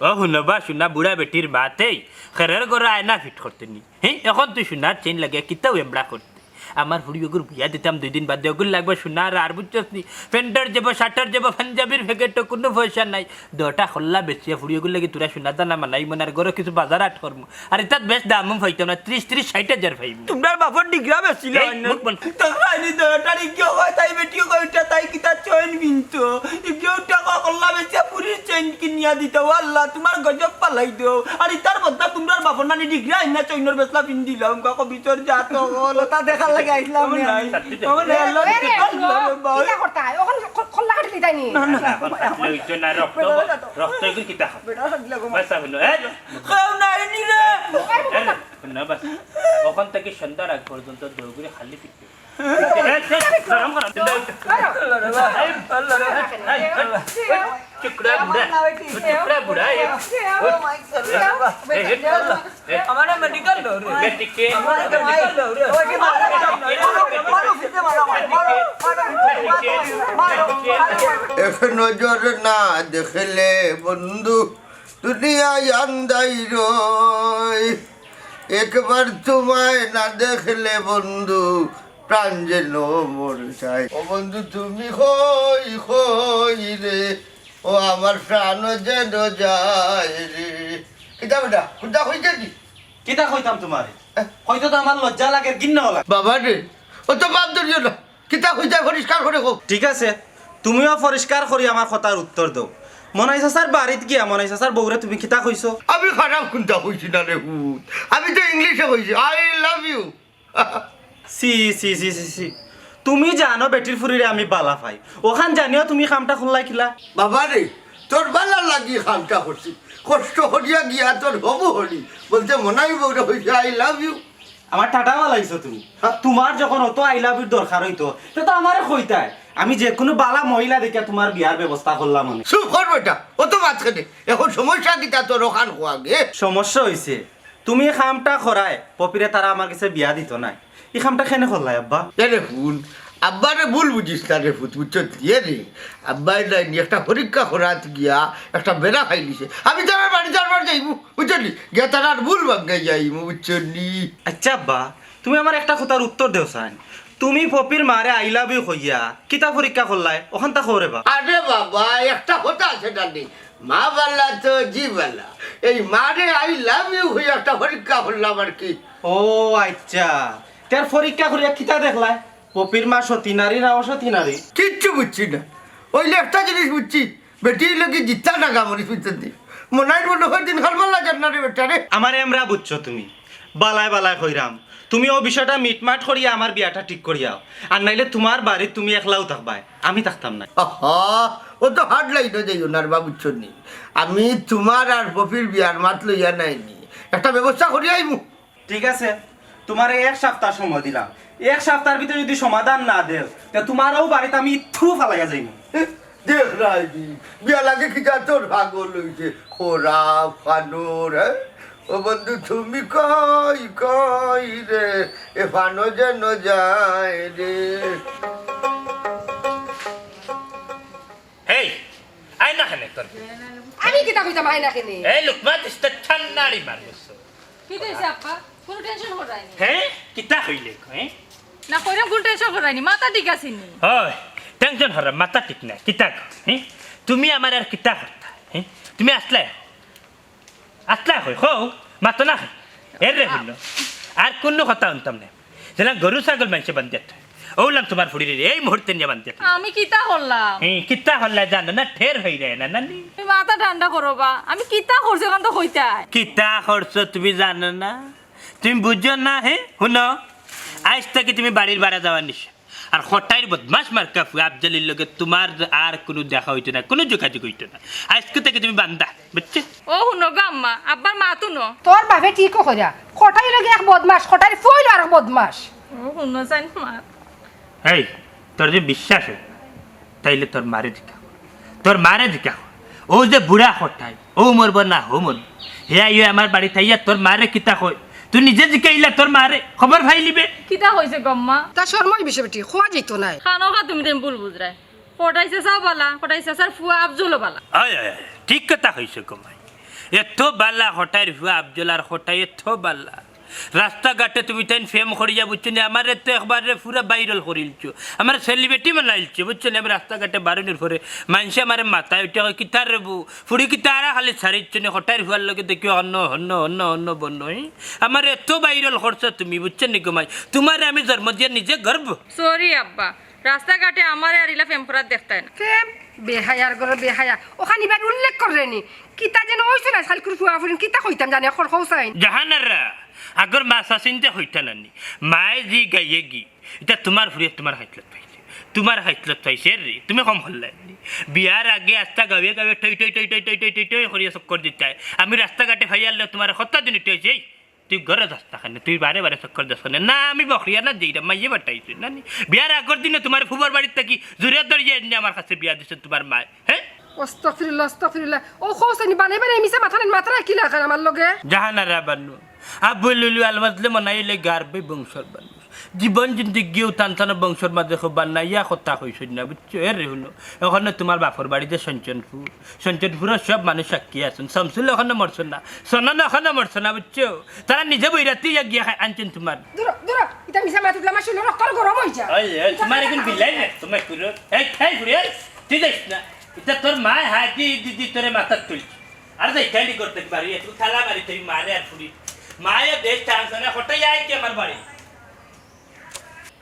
ও হুনো বা, সোনা বুড়া বেটির মাতেই, খেরের গড়া আয়না ফিট করতে নি। হে, এখন তুই সোনার চেইন লাগে, কিতাও এমড়া করতে। আমার ফুড়ি অগুর বিয়া দিতাম দুই দিন বাদে, অগুর লাগবে সোনার আর, বুঝছস নি? প্যান্টর যাবো, শার্টর যাবো, পাঞ্জাবির প্যাকেটও কুনু পয়সা নাই। দুইটা কল্লা বেচিয়া ফুড়ি অগুর লাগি তোরা সোনা দানা বানাইমু না, আর গরো কিছু বাজার আট করমু। আর ইতাত বেশ দামও পাইতাম না, ত্রিশ, ত্রিশ, ষাইট হাজার পাইমু। তোমরার বাপর ডিগরা বেচিলা এই, অইন্য। মুখ বন্ধ। তো আইনি দুইটার ইগিয়ে কয়, তাই বেটিও কয়, উঠা তাই কিতা চেইন কিনতো। ইগিয়ে উঠা কয়, কল্লা বেচিয়া ফুড়ির চেইন কিনিয়া দিতা। ও আল্লাহ, তোমার গজব ফালাই দেও। আর ইতার বদলা তোমরার বাপর নানি ডিগরা আইনা চেইনর বেচলা পিন্দিলাম। কা কবিতর যা তো হলো। তা দেখার লাগি আইলাম ও না। নাই। ও নাই, আল্লাহ, এ রে, আল্লাহ রে বাবা। কিতা করতা? অখন খ-, কল্লা কাটিলি তাই নি? না, না, না, না, না, না, না, রক্ত, বেটা, বেটা, তো। রক্ত এগুলো কিতা হয়? বেটা, হাত লাগো। বাস, হলো, এ? খাও না, এনি রে। এ, এ, না, বাস। অখন থাকি সন্ধ্যার আগ পর্যন্ত দৌড়ে খালি পিঠে। এ, এ, গরম, গরম। এই, এই, এই, চুকরা বুড়া। চুকরা বুড়া, এ। এই, এই, এই। আমারে মেডিকেল লও রে। মেডিকেল। আমারে মেডিকেল লও রে। এক নজর না দেখলে বন্ধু, দুনিয়ায় আন্দাই রয়। একবার তোমায় না দেখলে বন্ধু, প্রাণ যেন মরে যায়। ও বন্ধু, তুমি কই, কই রে? ও আমার প্রাণ যেন যায় রে। কিতা বেটা, কুনটা কইতে দি? কিতা কইতাম তোমারে? হ্যাঁ? কইতে তো আমার লজ্জা লাগে, ঘিন্নাও লাগে। বাবা রে, ও তো বাদ ধরিও না। কিতা কইতে পরিষ্কার করি কও। ঠিক আছে, তুমিও পরিষ্কার করি আমার কথার উত্তর দেও। মনাই চাচার বাড়িত গিয়া মনাই চাচার বউরে তুমি কিতা কইছো? আমি খারাপ কুনটা কইছি না রে পুত। আমি তো ইংলিশে কইছি, "I love you।" ছি, ছি, ছি, ছি, ছি। তুমি জানো বেটির ফুরিরে আমি বালা পাই। অখান জানিও তুমি কামটা করলায় কিলা? বাবা রে, তোর বালার লাগি কামটা করছি। কষ্ট করিয়া গিয়া তোর হবু হলি। বলতে মনাই বউরে কইছি, "I love you।" আমার ঠাটা ফালাইছো তুমি। হ্যাঁ। তোমার যখন অত I love you-র দরকার অইতো, তে তো আমারে কইতায়। আমি যে কুনু বালা মহিলা দেখিয়া তোমার বিয়ার ব্যবস্থা করলাম অনে। চুপ কর বেটা, অত মাত কেনে? এখন সমস্যা কিতা তোর অখান কও আগে? সমস্যা অইছে, তুমি কামটা করায় পপিরে তারা আমার গেছে বিয়া দিতো নায়। ই কামটা কেনে করলায় আব্বা? এ রে হুন, আব্বারে ভুল বুঝিস না রে পুত, বুঝছস নি? এ রে, আব্বায় যাইনি একটা পরীক্ষা করাত গিয়া একটা বেড়া খাইলিছে। আমি তারার বাড়ি যারবার যাইমু, বুঝছস নি? গিয়া তারার ভুল ভাঙ্গাই যাইমু, বুঝছস নি? আচ্ছা আব্বা, তুমি আমার একটা কথার উত্তর দেও চাইন। তুমি পপির মারে I love you কইয়া কিতা পরীক্ষা করলায়? অখানতা কও রে বা। আরে বাবা, একটা কথা আছে না নি? মা বালা তো জি বালা। এই মারে I love you কইয়া একটা পরীক্ষা করলাম আর কি। ও আচ্ছা, তার পরীক্ষা করিয়া কিতা দেখলায়? পপির মা সতী নারী না অসতী নারী? কিচ্ছু বুঝছি না। অইলে একটা জিনিস বুঝছি, বেটি অইলো কি জিত্তা নাগা মরিচ বুঝছস নি? মনাইর মনে হয় দিন খালবার লাগার না রে বেটা রে। আমার এমরা বুঝছো তুমি। বালায় বালায় কইরাম, তুমি অউ বিষয়টা মিটমাট করিয়া আমার বিয়াটা ঠিক করিয়াও। আর নাইলে তোমার বাড়িত তুমি একলাউ থাকবায়, আমি থাকতাম নায়। আহা, অত hard line-ও যাইও না রে বা, বুঝছো নি? আমি তোমার আর পপির বিয়ার মাত লইয়া নাইনি, একটা ব্যবস্থা করিয়া আইমু। ঠিক আছে, তোমারে এক সাপ্তা সময় দিলাম, এক সাপ্তার ভিতরে যুদি সমাধান না দেও, তে তোমার অউ বাড়িত আমি থু ফালাইয়া যাইমু। দেখরায়নি, বিয়া লাগে কিতা তোর পাগল অইছে, খরা, ফানর, হ্যাঁ? ও বন্ধু, তুমি কই, কই রে, এ ফানো যেন যায় রে। এই, আয় না কেনে তোর। আমি কিতা কইতাম, আয় না কেনে? এই লুকমা, তুই তো ঠান্ডাড়ি মারবো। কিতা অইছে আব্বা? কুনু tension কররায়নি? হ্যাঁ? কিতা কইলে, হ্যাঁ? না কইরাম, কুনু tension কররায়নি, মাথা ঠিক আছে নি? হয়, tension হরা, মাথা ঠিক নাই, কিতা কও, হ্যাঁ? তুমি আমারে আর কিতা করতা, হ্যাঁ? তুমি আছলায়, আছলায় কই, কও, মাতো না। এরে হুনো, আর কুনু কথা হুনতাম নায়। যেলান গরু ছাগল মানষে বান্ধিয়া থয়, অউলান তুমার ফুড়িরে এই মুহূর্তে নিয়া বান্ধিয়া থয়। আমি কিতা করলাম? হে, কিতা করলায় জানো না, টের অইরায় না, না নি? তুমি মাথা ঠান্ডা করো বা, আমি কিতা করছি অখান তো কইতায়। কিতা করছো তুমি জানো না? তুমি বুঝো না? হে, হুনো, আইজ থাকি তুমি বাড়ির বারা যাওয়া নিষেধ। আর কটাইর বদমাশ মার্কা ফুয়া আফজলর লগে তুমার আর কুনু দেখা অইতো না, কুনু যোগাযোগ অইতো না। আইজকু থাকি তুমি বান্দা, বুঝছো? ও হুনো গো আম্মা, আব্বার মাত হুনো। তোর বাপে ঠিকউ কইরা, কটাইর লগে এক বদমাশ, কটাইর ফুয়া অইলো আরক বদমাশ। ও হুনো জান মা। এই, তোর যুদি বিশ্বাস অয়, তাইলে তোর মারে জিকা। তোর মারে জিকা। অউ যে বুড়া কটাই, অউ মরবো না হউ মরবো। হে আইয়া আমার বাড়িত আইয়া তোর মারে কিতা কয়? তুই নিজে জিকাইলা তোর মারে, খবর পাইলিবে। কিতা কইছে গো আম্মা? তার শরম অইবো বেটি, কওয়া যাইতো নায়। খানো খা তুমি, তুমি ভুল বুঝরায়। কটাই চাচাও বালা, কটাই চাচার ফুয়া আফজলও বালা। অয়, অয়, অয়, ঠিক কথা কইছো গো মাই। এত বালা কটাইর ফুয়া আফজল আর কটাই এত বালা। রাস্তাঘাটে তুমি তাইন প্রেম করিয়া, বুঝছো নি, আমারে তো একবারে পুরা viral করিলছো, আমারে celebrity বানাইলছো, বুঝছো নি। আমি রাস্তাঘাটে বারইনর পরে মানষে আমারে মাতায় উঠিয়া কয়, "কিতা রে বউ, ফুড়ি কিতা আরা খালি ছাড়িচ্ছ নি, কটাইর ফুয়ার লগে দেখিও অন্য, অন্য, অন্য, অন্য বন্য, হি?" আমারে এত viral করছো তুমি, বুঝছো নি গো মাই, তুমারে আমি জন্ম দিয়া নিজে গর্ব। Sorry আব্বা, রাস্তাঘাটে আমারে আর ইলা প্রেম করার দেখতায় না। প্রেম? বেহায়ার ঘরর বেহায়া। অখান ইবার উল্লেখ কররে নি। কিতা যেন অইছে না, কাইলকুর ফুয়া ফুড়িন কিতা কইতাম জানি, অখন কও চাইন। জাহানারা, আগর মাত আছিন যে কইতা না নি। মায়ে জি গাইয়ে গি, ইতা তুমার ফুড়িয়ে তুমার খাইছলত পাইছে। তুমার খাইছলত পাইছে রে, তুমি কম করলায় নি। বিয়ার আগে আস্তা গাউয়ে গাউয়ে টই টই টই টই করিয়া চক্কর দিতায়। আমি রাস্তাঘাটে পাইয়ার লে তুমারে কতদিন উঠে অইছে, এই তুই ঘরো যাস না কেনে? তুই বারে বারে চক্কর দেস কেনে? না, আমি বকরিয়া না, যেইটা মাইয়ে পাঠাইছে না নি। বিয়ার আগর দিনে তুমার ফুফর বাড়িত থাকি জুরে ধরিয়া এনে আমার কাছে বিয়া দিছে তুমার মায়, হে? আস্তাগফিরুল্লাহ, আস্তাগফিরুল্লাহ। ও কও চাইন, বানাই বানাই মিছা মাত আনইন, মাত রাখিলা কেনে আমার লগে? জাহানারা বানু, আবু লুলু আলমাজলে মনাইলে গারবে বংশর বানু। জীবন জিন্দেগিও তান তান বংশর মাঝে খো বানাইয়া কথা কইছইন না, বুঝছো? এরে হুনো, অখনো তুমার বাপর বাড়ি যে সঞ্চনপুর, সঞ্চনপুরর সব মানুষ সাক্ষী আছইন। শামসুল অখনো মরছইন না, সনন অখনো মরছইন না, বুঝছো? তারা নিজে বৈরাতি ইয়া গিয়া খাই আনছইন তুমার। দূর, দূর, ইতা মিছা মাত উঠলে আমার শরীর রক্ত গরম অই যায়। ওই, ওই, তুমার এখন বিলাই না, তুমার কুরো। এই, এই, ফুড়ি, এই, তুই যাইস না। ইতা তোর মায় হাত দি, দি, দি তোরে মাথাত তুলছে। আর যাই, খালি করতে পারি, একটু থালা মারি তুই মারে আর ফুড়ি। মায়ে দেশ টানছে না, কটাই আয় কি আমার বাড়ি?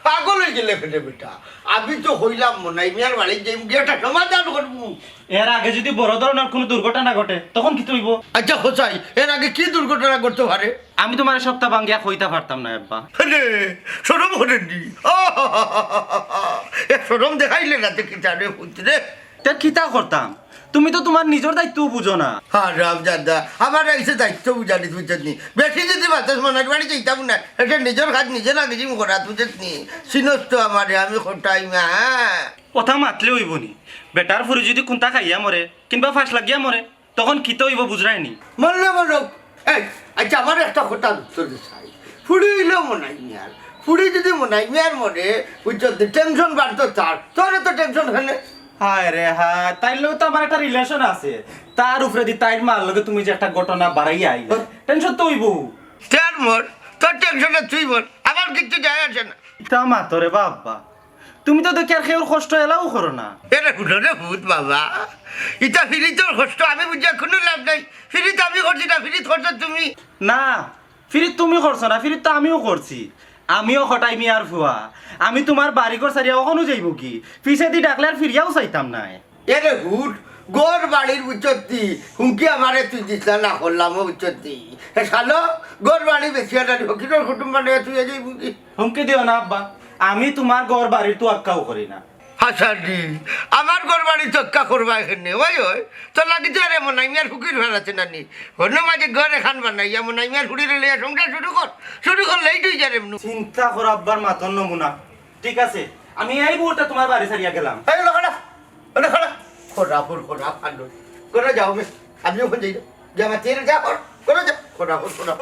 পাগল অই গেলে ফেলে বেটা। আমি তো কইলাম মনাই মিয়ার বাড়িত যাইমু, গিয়া একটা সমাধান করমু। এর আগে যুদি বড় ধরনর কুনু দুর্ঘটনা ঘটে, তখন কিতা অইবো? আচ্ছা, হোসাই, এর আগে কি দুর্ঘটনা ঘটতে পারে? আমি তুমারে সবতা ভাঙ্গিয়া কইতা পারতাম না, আব্বা। আরে, শরম করের নি? এ শরম দেখাইলে না, দেখি জানে পুত্রে। তে কিতা করতাম? তুমি তো তুমার নিজর দায়িত্বও বুঝো না। হারামজাদা, আমার আইছে দায়িত্ব বুঝানিত, বুঝছত নি? বেশি যুদি মাতস মনাইর বাড়ি যাইতাম না, ইটা নিজর কাজ নিজে লাগি যিমু করাত, বুঝছত নি? চিনস তো আমারে, আমি কটাই মিয়া, হ্যাঁ? কথা মাতলে অইবো নি? বেটার ফুড়ি যুদি কুন্তা খাইয়া মরে, কিংবা ফাঁস লাগিয়া মরে, তখন কিতা অইবো বুঝরায় নি? মরলে মরুক। এই, আচ্ছা, আমার একটা কথার উত্তর দে চাই। ফুড়ি অইলো মনাই মিয়ার। ফুড়ি যুদি মনাই মিয়ার মরে, বুঝছত নি, tension বাড়তো তার। তোর এত tension কেনে? হায় রে হায়, তাইর লগে তো আমার একটা relation আছে। তার উপরেদি তাইর মার লগে তুমি যে একটা ঘটনা বাড়াইয়া আইলে। হ্যাঁ। Tension তো অইবো। তার মর, তোর tension এ তুই মর। আমার কিচ্ছু যায় আসে না। ইতা মাতো রে বাবা। তুমি তো দেখি আর কেউর কষ্ট এলাও করো না। এরে হুনো রে ভূত বাবা, ইতা ফিরিতর কষ্ট আমি বুঝিয়া কুনু লাভ নাই। ফিরিত আমি করছি না, ফিরিত করছো তুমি। না, ফিরিত তুমি করছো না, ফিরিত তো আমিও করছি। আমিও কটাই মিয়ার ফুয়া। আমি তুমার বাড়ি ঘর ছাড়িয়া অখনো যাইমু কি? পিছেদি ডাকলে আর ফিরিয়াও চাইতাম নায়। এরে ভূত, ঘর বাড়ির বুঝছত নি, হুমকি আমারে তুই দিস না, না করলাম ও বুঝছত নি। হে শালো, ঘর বাড়ি বেচিয়া নানি ফকিরর কুটুম বানাইয়া তুই যাইবু কি? হুমকি দিও না আব্বা, আমি তুমার ঘর বাড়ির তোয়াক্কাও করি না। হাসানি, আমার ঘর বাড়ি তোয়াক্কা করবায় কেনে? ওই, ওই, তোর লাগি তো আরে মনাই মিয়ার ফকির ঘর আছে নানি। হনো মাঝে ঘর এখান বানাইয়া মনাই মিয়ার ফুড়িরে লইয়া সংসার শুরু কর, শুরু করলেই তুই যারে মনু। চিন্তা কর আব্বার মাতর নমুনা। ঠিক আছে, আমি এই মুহূর্তে তুমার বাড়ি ছাড়িয়া গেলাম। এই, ওটা খারাপ, ওটা খারাপ। খোরা ফুর, খোরা ফান্ড। করে যাও, আমি, আমি অখন যাই। যা, আমার ছেলে যা কর, করে যা। খোরা ফুর, খোরা।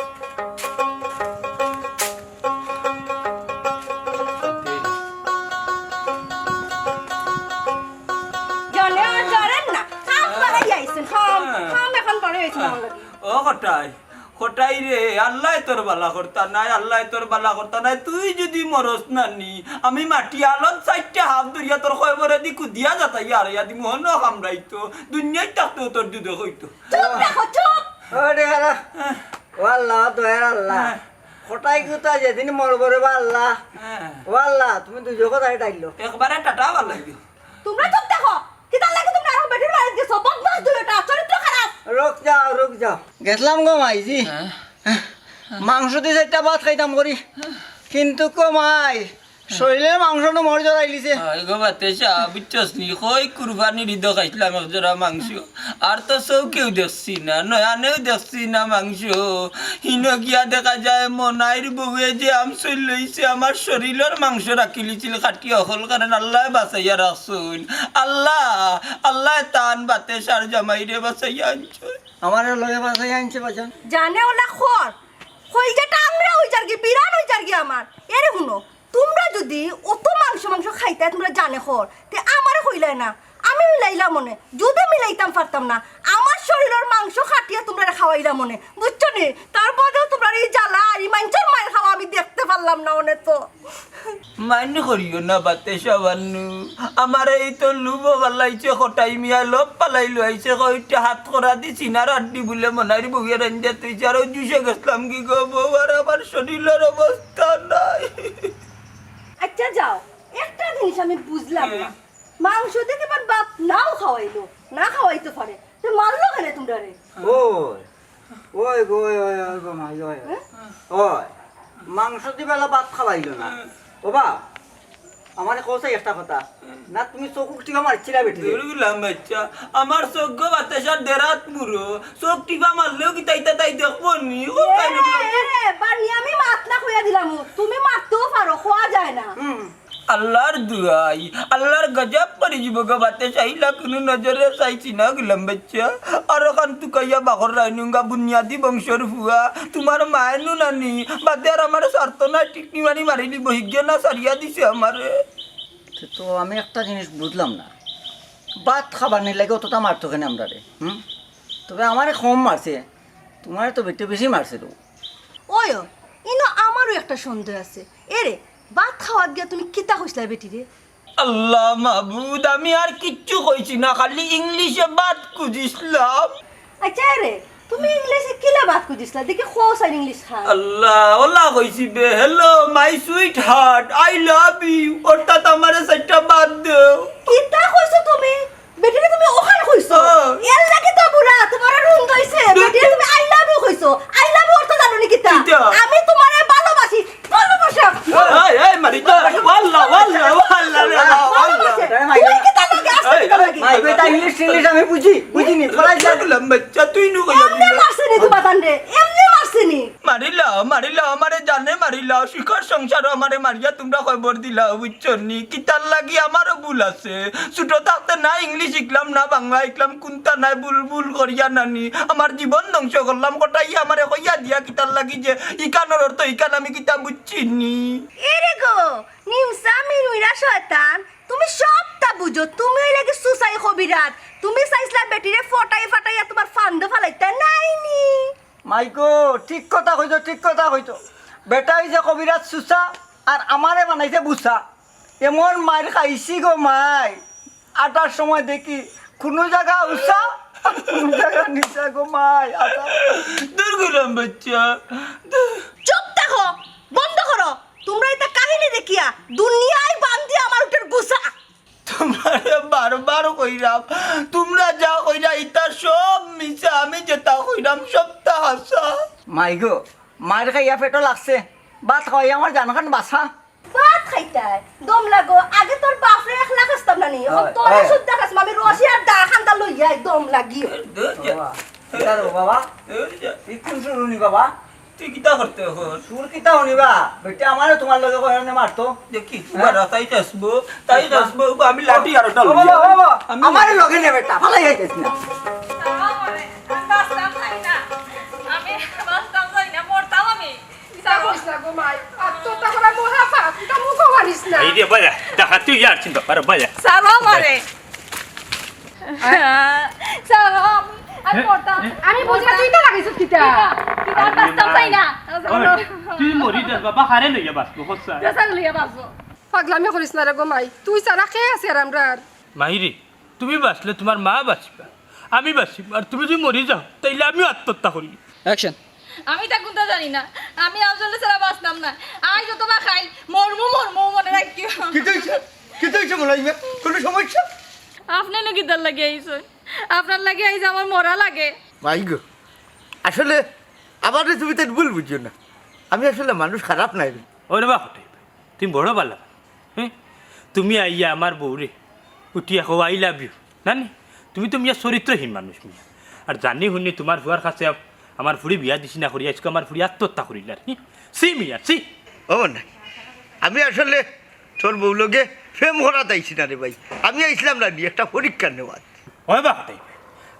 জলে আর জ্বরের না, হাত বাড়াই আইছেন। হম, হম, এখন বড় হয়েছে আমার লগে। ও কটাই, কটাই রে, আল্লায় তোর বালা করতা নায়, আল্লায় তোর বালা করতা নায়। তুই যুদি মরস না নি, আমি মাটি আলত চাইরটা হাত ধরিয়া তোর কবরেদি কুদিয়া যাতাইয়া হারাইয়া দিমু, হনো কামড়াইতো, দুনিয়াত থাকতেও তোর দুধে কইতো। চুপ রাখো, চুপ। আরে হারা। ও আল্লাহ, দয়ার আল্লাহ। হ্যাঁ। কটাই কুতা যেদিন মরবো রে বা আল্লাহ। হ্যাঁ। ও আল্লাহ, তুমি দুজখো তারে ডাইলো। একবারে টাটা ভালা লাগবে। তুমরা চুপ থাকো। কিতার লাগি তুমরা আরো বেটির বাড়িত গেছো? বদমাশ দুইটা, চরিত্র খারাপ। রুক যাও, রুক যাও। গেছলাম গো মাইজি। হ্যাঁ। মাংস দি চাইরটা ভাত খাইতাম করি। কিন্তু গো মাই, শরীরর মাংস নু মরি জরাইলিছে। আয় গো বাতেশা, বুঝছস নি? কই কুরবানির ইদো খাইছলাম এক জরা মাংস। আর তো চউখেও দেখছি না, নয়নেও দেখছি না মাংস। হিনো গিয়া দেখা যায় মনাইর বউয়ে যে আমসইল লইছে, আমার শরীরর মাংস রাখিলিছিল কাটিয়া অকল, কারণ আল্লায় বাঁচাইয়া রাখছইন। আল্লাহ, আল্লায় তান বাতেশার জামাইরে বাঁচাইয়া আনছইন। আমারে লগে বাঁচাইয়া আনছে বাজান। জানে ওলা খর, কইলজাটা আংরা অই যারগি, বিরান অই যারগি আমার। এরে হুনো, তুমরা যুদি অত মাংস মাংস খাইতায় তুমরা জানে খর, তে আমারে কইলায় না, আমি মিলাইলাম অনে। যুদি মিলাইতাম পারতাম না, আমার শরীরর মাংস কাটিয়া তুমরারে খাওয়াইলাম অনে, বুঝছো নি? তার বাদেও তুমরার ই জ্বালা আর ই মাইনষর মাইর খাওয়া আমি দেখতে পারলাম না অনে তো। মাইন্ড করিও না বাতেশা বান্নু, আমারে ইতো লুভো ফালাইছে কটাই মিয়ায়, লোভ ফালাই লইছে কইট্টা হাতকরা দি সিনার আড্ডি বুলে মনাইর বউয়ে রান্দিয়া থইছে, আর অউ জুশে গেছলাম গি গো বউ, আর আমার শরীরর অবস্থা নাই। আচ্ছা যাও, একটা জিনিস আমি বুঝলাম না, মাংস দেখি আবার বাপ নাও খাওয়াইলো, না খাওয়াইতো পারে, তে মারলো কেনে তুমরারে? ওই, ওই গো, ওই, ওই, ওই গো, মাই, ওই, ওই। হ্যাঁ? ওই, মাংস দি বেলা ভাত খাওয়াইলো না। ও বা, আমারে কও চাই একটা কথা। না, তুমি চউখ টিপা মারছিলা বেটিরে। দুর গুলাম বাচ্চা, আমার চউখ গো বাতাসর দেরাত মুড়ো। চউখ টিপা মারলেও কিতা ইতা তাই দেখবো নি? ও এ, তাই দেখবো। এ, বানি আমি মাত না কইয়া দিলাম, তুমি মারতেও পারো, কওয়া যায় না। হুম। আল্লার দুয়াই, আল্লার গজব পড়ি যিবো গো বাতাস, আইলা কুনু নজরে চাইছি না গুলাম বাচ্চা। আর অখান তুকাইয়া বাখর রাইনুঙ্গা বুনিয়াদি বংশর ফুয়া, তুমার মায় নু নানি, বাদে আর আমারে ছাড়তো না, টিকনি মারি মারিলিবো, হিগে না ছাড়িয়া দিছে আমারে। তে তো আমি একটা জিনিস বুঝলাম না, ভাত খাবার নি লাগে অতটা মারতো কেনে আমরারে, হুম? তবে আমারে কম মারছে, তুমারে তো বেটি বেশি মারছে তো। ওই, ইনো আমারও একটা সন্দেহ আছে। এরে, ভাত খাওয়াত গিয়া তুমি কিতা কইছলায় বেটিরে? আল্লাহ মাবুদ, আমি আর কিচ্ছু কইছি না, খালি ইংলিশে ভাত খুজিছলাম। আচ্ছা, এরে, তুমি ইংলিশে কিলা ভাত খুজিছলায়? দেখি কও চাইন ইংলিশ খান। আল্লাহ, অলা কইছি বে, "Hello, my sweetheart, I love you।" অর্থাৎ আমারে চাইরটা ভাত দেও। কিতা কইছো তুমি? বেটিরে তুমি অখান কইছো? হ্যাঁ। এর লাগি তো বুড়া, তুমার রুম দইছে। বেটিরে তুমি "I love you" কইছো। "I love you" অর্থ জানো নি কিতা? কিতা? আমি তুমারে ভালোবাসি। ভালোবাসা। এই, এই, মারি তো। ওয়াল্লা, ওয়াল্লা, ওয়াল্লা রে, ওয়াল্লা। ভালোবাসে। তুমি কিতা লাগে? আসলে এই, কিতা লাগে? মাই, বেটা ইংলিশ টিংলিশ আমি বুঝি, বুঝি নি। তোরা যা। বললাম, বাচ্চা, তুই নু কইয়া এমনে দিলে। মারছে নি তুমার তানরে? এমনে মারছে নি? মারিলাও, মারিলাও, আমারে জানে মারিলাও। সুখর সংসারো আমারে মারিয়া তুমরা খবর দিলাও, বুঝছো নি? কিতার লাগি আমারও ভুল আছে। ছোট থাকতে না ইংলিশ শিখলাম, না বাংলা শিখলাম, কুনতা নাই ভুল ভুল করিয়া নানি। আমার জীবন ধ্বংস করলাম, কটাই আমারে কইয়া দিয়া কিতার লাগি যে ইখানর অর্থ ইখান আমি কিতা বুঝছি নি। এরে গো, নিমসা মিরমিরা শয়তান, তুমি সবতা বুঝো, তুমি অইলাগি সুসাই কবিরাজ। তুমি চাইছলা বেটিরে ফটাই ফাটাইয়া তুমার ফান্দো ফালাইতা নায় নি। মাই গো, ঠিক কথা কইছো, ঠিক কথা কইছো। বেটা অইছে কবিরাজ সুসা, আর আমারে বানাইছে বুসা। এমন মাইর খাইছি গো মাই, আটার সময় দেখি কুনু জাগা উচা, কুনু জাগা নিচা গো মাই, আটা। দুর গুলাম বাচ্চা, দুর। চুপ থাকো, বন্ধ করো। তুমরা ইতা কাহিনী দেখিয়া দুনিয়ায় বান্দিয়া আমার উটের গুছা। তুমরারে বারবার কইরাম, তুমরা যা কইরা ইতা সব মিছা, আমি যেতা কইরাম সবতা হাছা। মাই গো, মাইর খাইয়া পেটো লাগছে, ভাত খাওয়াই আমার জানখান বাঁচা। ভাত খাইতায়, দম লাগো, আগে তোর বাপরে একলা খাসতাম না নি, অখন ওই, তোরে ওই। শুদ্ধা খাসম, আমি রশি আর দা খান্তা লইয়া দম লাগি। দূর যা। বাবা, কিতা রে বাবা? দূর যা। ই কুন শুরু নি বাবা? তুই কিতা করতে অখন? সুর কিতা হুনিবা? বেটা আমারে তুমার লগে কইরা নে মারতো। দেখি, হ্যাঁ? তুমার তাই খাসবো, তাই খাসবো, আমি লাঠি আর ওটা ও বাবা, লইয়া। ও বাবা, আমি আমারে লগে নে বেটা, ফালাই যাইতেছ না। আমি বাঁচতাম চাই না, মরতাম আমি। কিতা কইছ না গো মাই? আত্মহত্যা করা মহাপাপ, ইটা মুখো মারিস না। এই রে বাবা, দেখা তুই আর চিন্তা কর বাবা। সারো আমারে। সারো, আমি, আমি মরতাম। আমি বুঝি না, তুই তো লাগাইছিস কিতা? কিতা? কিতা? আমি বাঁচতাম চাই না। ওই, তুই মরি যাস বাবা, হারে লইয়া বাঁচবো, হচ্ছা। বেচারা লইয়া বাঁচবো। পাগলামি করিস না রে গো মাই, তুই ছাড়া কে আছে আর আমরার? মাইরে, তুমি বাঁচলে তুমার মা বাঁচবা, আমি বাঁচিব, আর তুমি যদি মরি যাও, তাইলে আমিও আত্মহত্যা করি। অ্যাকশন। আমি তা কুন্তা জানি না। আমি আফজল ছাড়া বাঁচতাম না। আইজ অথবা কাইল মরমু, মরমু, মনে রাখিও। কিতা অইছে? কিতা অইছে মনাই মিয়া? কুনু সমস্যা? আপনে নু কিতার লাগি আইছইন? আপনার লাগি আইজ আমার মরা লাগে। মাই গো, আসলে আমারে তুমি তাই ভুল বুঝিও না। আমি আসলে মানুষ খারাপ নায় রে। ওরে বাহ, তুমি বড় বালা। হ্যাঁ, তুমি আইয়া আমার বউরে উঠিয়া কও, "I love you।" না নি? তুমি তো মিয়া চরিত্রহীন মানুষ মিয়া। আর জানি হুনি তুমার ফুয়ার কাছে আম-, আমার ফুড়ি বিয়া দিছি না করি, আইজকু আমার ফুড়ি আত্মহত্যা করিলার। হি? ছি মিয়া, ছি। ও না, আমি আসলে তোর বউ লগে প্রেম করাত আইছি না রে ভাই, আমি আইছলাম না নি একটা পরীক্ষা নেওয়াত। ওই বাহ, তাই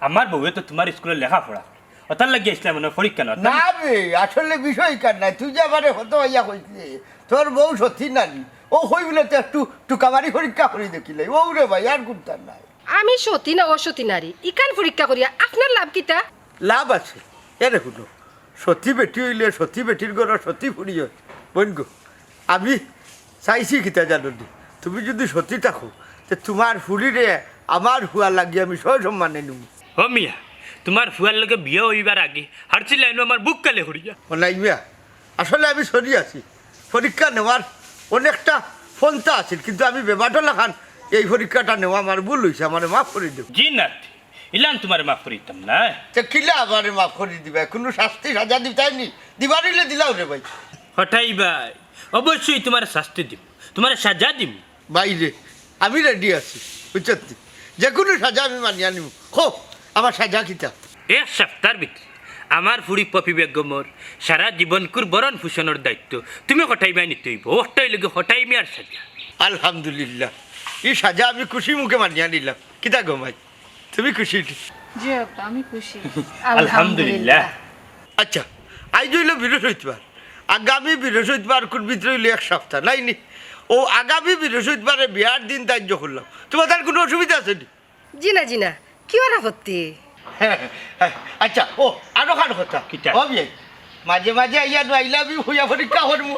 আমার বউয়ে তো তুমার স্কুলে লেখাপড়া করে, অতার লাগি আইছলাম মানে পরীক্ষা নেওয়াত। না রে, আসলে বিষয় কার নাই, তুই যে আমারে কত আইয়া কইছলে, তোর বউ সতী নারী, ও কই বলে তো একটু টুকামারি পরীক্ষা করি দেখিলাই, ও রে ভাই, আর কুন্তা নাই। আমি সতী না অসতী নারী, ইখান পরীক্ষা করিয়া আপনার লাভ কিতা? লাভ আছে। এরে হুনো, সতী বেটি অইলে সতী বেটির ঘরো সতী ফুড়ি অয়। বইন গো, আমি চাইছি কিতা জানো নি? তুমি যুদি সতী থাকো, তে তুমার ফুড়িরে আমার ফুয়ার লাগি আমি সসম্মানে নিমু। ও মিয়া, তুমার ফুয়ার লগে বিয়া অইবার আগে হারছিলায় নু আমার বুক কালে করিয়া। ও নাই মিয়া, আসলে আমি সরি আছি। পরীক্ষা নেওয়ার অনেকটা পন্থা আছিল, কিন্তু আমি বেবাটো লাখান এই পরীক্ষাটা নেওয়া আমার ভুল অইছে, আমারে মাফ করি দেও। জি না, ইলান তুমারে মাফ করি দিতাম না। তে কিলা আমারে মাফ করি দিবায়? কুনু শাস্তি সাজা দিতায় নি? দিবার অইলে দিলাও রে ভাই। হটাই ভাই, অবশ্যই তুমারে শাস্তি দিমু, তুমারে সাজা দিমু। ভাই রে, আমি রেডি আছি, বুঝছত নি? যেকুনু সাজা আমি মানিয়া নিমু। কও, আমার সাজা কিতা? এক সাপ্তার ভিতরে আমার ফুড়ি পপি বেগমর সারা জীবনকুর ভরণ পোষণর দায়িত্ব তুমি কটাই ভাই নিতে অইবো। অটাই লগে কটাই মিয়ার সাজা। আলহামদুলিল্লাহ, ই সাজা আমি খুশি মুখে মানিয়া নিলাম। কিতা গো মাই, তুমি খুশি নি? জি আব্বা, আমি খুশি। আলহামদুলিল্লাহ। আচ্ছা, আইজ অইলো বৃহস্পতিবার, আগামী বৃহস্পতিবারকুর ভিতরে অইলো এক সাপ্তা, নায় নি? ও আগামী বৃহস্পতিবারে বিয়ার দিন ধার্য করলাম, তুমার তার কুনু অসুবিধা আছে নি? জি না, জি না, কিওর আপত্তি? আচ্ছা, ও আরো খান কথা। কিতা? ও বিয়াই, মাঝে মাঝে আইয়া নু I love you কইয়া পরীক্ষা করমু।